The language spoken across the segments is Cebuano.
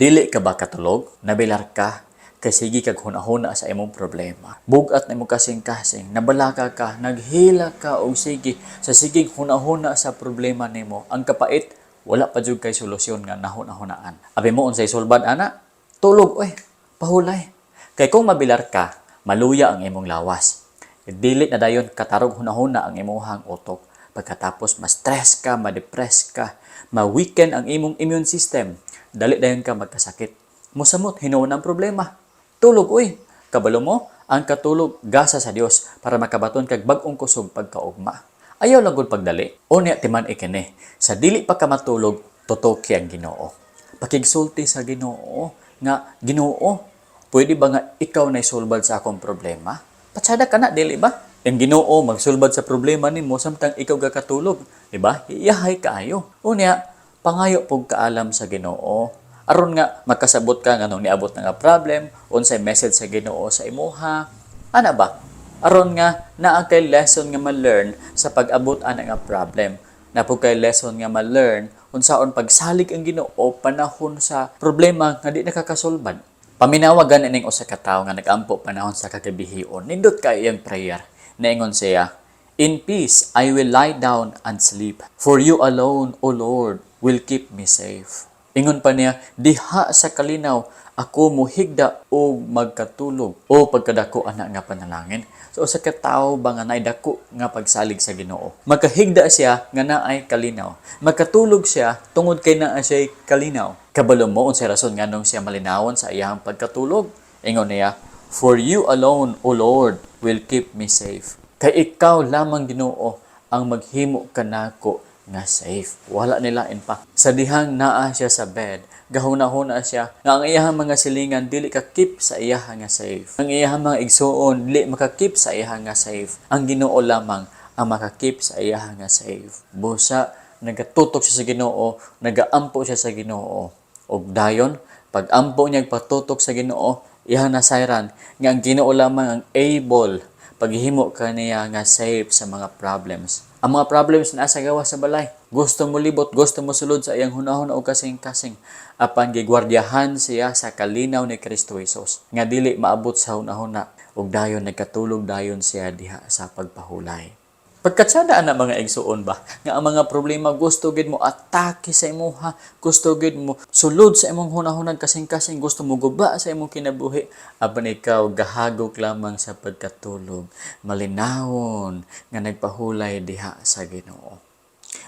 Dili ka ba katulog? Nabilar ka? Kay sige kag hunahuna sa imong problema. Bugat na imong kasing-kasing, nabalaka ka, naghila ka og sige sa siging hunahuna sa problema nimo. Ang kapait, wala pa jud kay solusyon nga nahuna-hunaan. Abi mo unsay sulbad ana? Tulog oy, pahulay. Kay kung mabilar ka, maluya ang imong lawas. Dili na dayon katarog hunahuna ang imuhang utok. Pagkatapos ma-stress ka, ma-depress ka, ma-weaken ang imong immune system, dali dayon ka magkasakit. Musamot hinuon ang problema. Tulog uy. Kabalo mo, ang katulog gasa sa Dios para makabaton kag bag-ong kusog pagkaugma. Ayaw lang gud pagdali. Unya timan ikini. Sa dili pa ka matulog, tutoki ang Ginoo. Pakigsulti sa Ginoo nga, "Ginoo, pwede ba nga ikaw na isulbad sa akong problema?" Patsada ka na, dili ba? Ang Ginoo magsulbad sa problema nimo samtang ikaw gakatulog, di ba? Iyahay kaayo. Unya, pangayo pug kaalam sa Ginoo. Aron nga makasabot ka nganong niabot na nga problem, unsay message sa Ginoo sa imuha. Ana ba? Aron nga naa kay lesson nga ma-learn sa pag-abot ana nga problem. Naa pud kay lesson nga ma-learn unsaon pagsalig ang Ginoo panahon sa problema nga di nakakasulbad. Paminawa gani ning usa ka tawo nga nag-ampo panahon sa kagabihion. Nindot kay iyang prayer. Naingon siya, "In peace I will lie down and sleep. For you alone, O Lord, will keep me safe." Ingon pa niya, "Diha sa kalinaw, ako muhigda o magkatulog." O pagkadako ana nga panalangin. So usa ka tawo ba nga naay dako nga pagsalig sa Ginoo. Magkahigda siya nga naay kalinaw. Magkatulog siya tungod kay naa siya kalinaw. Kabalo mo unsay rason nganong siya malinawon sa iyang pagkatulog? Ingon niya, "For you alone, O Lord, will keep me safe." Kay ikaw lamang, Ginoo, ang maghimo kanako nga safe. Wala nila pa. Sa dihang naa siya sa bed, gahuna-huna siya nga ang iyahang mga silingan dili ka keep sa iyaha nga safe. Ang iyahang mga igsuon dili maka-keep sa iyaha nga safe. Ang Ginoo lamang ang maka-keep sa iyaha nga safe. Busa nagatutok siya sa Ginoo, nagaampo siya sa Ginoo. Og dayon, pag ampo niya patutok sa Ginoo, iyang nasayran nga ang Ginoo lamang ang able paghimo kaniya nga safe sa mga problems. Ang mga problems naa sa gawas sa balay. Gusto mo libot, gusto mo sulod sa iyang hunahuna o kasing-kasing. Apan gigwardyahan siya sa kalinaw ni Kristo Jesus nga dili maabot sa hunahuna, ug dayon nagkatulog dayon siya diha sa pagpahulay. Pagkatsada na, mga igsuon ba, nga ang mga problema gusto gid mo atake sa imuha, gusto gid mo sulod sa imong hunahunag kasing-kasing, gusto mo guba sa imong kinabuhi, apan ikaw gahagok lamang sa pagkatulog, malinawon nga nagpahulay diha sa Ginoo.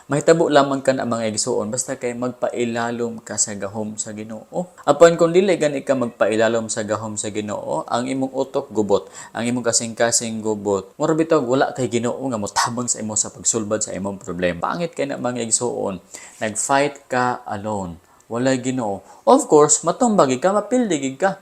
Mahitabo lamang ka na, mga igsuon, basta kay magpailalom ka sa gahom sa Ginoo. Apan kung dili gani ka magpailalom sa gahom sa Ginoo, ang imong utok gubot, ang imong kasing-kasing gubot. Mura bitaw wala kay Ginoo nga motabang sa imo sa pagsulbad sa imong problema. Pangit kay na, mga igsuon, nag-fight ka alone. Walay Ginoo. Of course, matumbag ka, mapildi gid ka.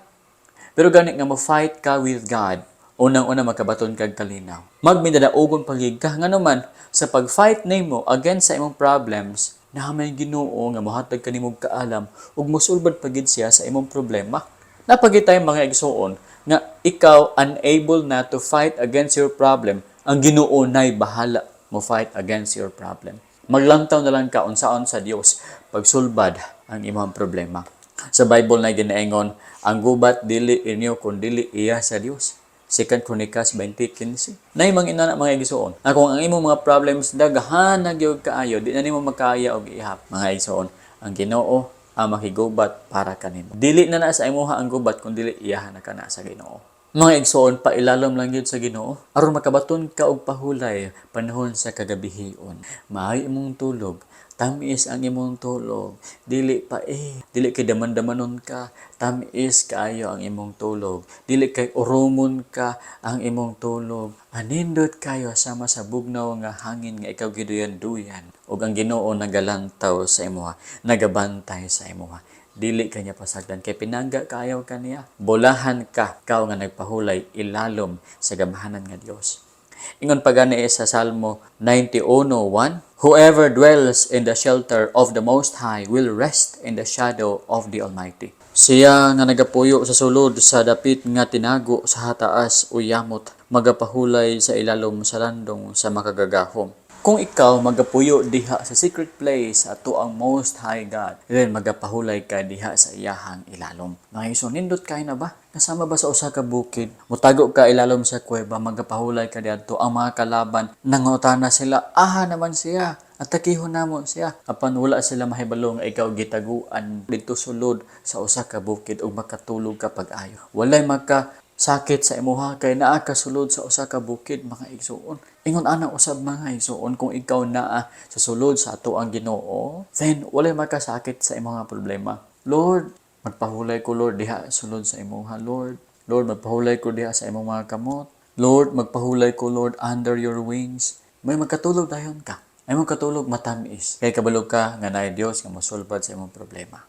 Pero gani nga mo fight ka with God, unang-una makabaton kag kalinaw. Magmidadaugon pagig ka, ngano man sa pag-fight nimo against sa imong problems, na may Ginoo nga mohatag kanimo kaalam ug mosulbad pagid siya sa imong problema. Napagitay, mga igsuon, nga ikaw unable na to fight against your problem, ang Ginoo nay bahala mo fight against your problem. Maglantaw na lang ka unsaon sa Dios pagsulbad ang imong problema. Sa Bible na ginaingon, ang gubat dili inyo kun dili iya sa Dios. 2 Kronikas 20:15. Nay mga inana, mga igsuon. Na kung ang imong mga problems daghan na gyud kaayo, di na nimo makaya og ihap. Mga igsuon, ang Ginoo ang makigubat para kanimo. Dili na na sa imuha ang gubat kung dili iyahan na kana sa Ginoo. Mga igsuon, pailalom lang gyud sa Ginoo aron makabaton ka og pahulay panahon sa kagabihion. Maayo imong tulog, tamis ang imong tulog. Dili pa eh, dili kay daman-damanon ka, tamis kaayo ang imong tulog. Dili kay urumon ka ang imong tulog. Anindot kayo sama sa bugnaw nga hangin nga ikaw giduyan-duyan. Ug ang Ginoo nagalantaw sa imuha, nagabantay sa imuha. Dili ka niya pasagdan kay pinangga kaayo kaniya. Bolahan ka, ikaw nga nagpahulay ilalom sa gamhanan nga Dios. Ingon pa gani sa Salmo 91:1, "Whoever dwells in the shelter of the Most High will rest in the shadow of the Almighty." Siya nga nagapuyo sa sulod sa dapit nga tinago sa hataas o yamot, magapahulay sa ilalom sa landong sa Makagagahom. Kung ikaw magapuyo diha sa secret place ato ang Most High God, then magapahulay ka diha sa iyahang ilalom. Mga igsoon, nindot kay na ba? Kasama ba sa usa ka bukid? Mutago ka ilalom sa kuweba, magapahulay ka diadto. Ang mga kalaban, nangutana sila, "Aha naman siya? Atakihon namo siya." Apan wala sila mahibalo nga ikaw gitaguan didto sulod sa usa ka bukid ug makatulog ka pag-ayo. Walay maka sakit sa imuha kay naa ka sulod sa usa ka bukid, mga igsuon. Ingon ana usab, mga igsuon, kung ikaw naa sa sulod sa ato ang Ginoo, then walay makasakit sa imong mga problema. "Lord, magpahulay ko, Lord, diha sulod sa imuha, Lord. Lord, magpahulay ko diha sa imong mga kamot. Lord, magpahulay ko, Lord, under your wings." May magkatulog dayon ka. Ay mo katulog matamis. Kay kabalo ka nga naay Dios nga mosulbad sa imong problema.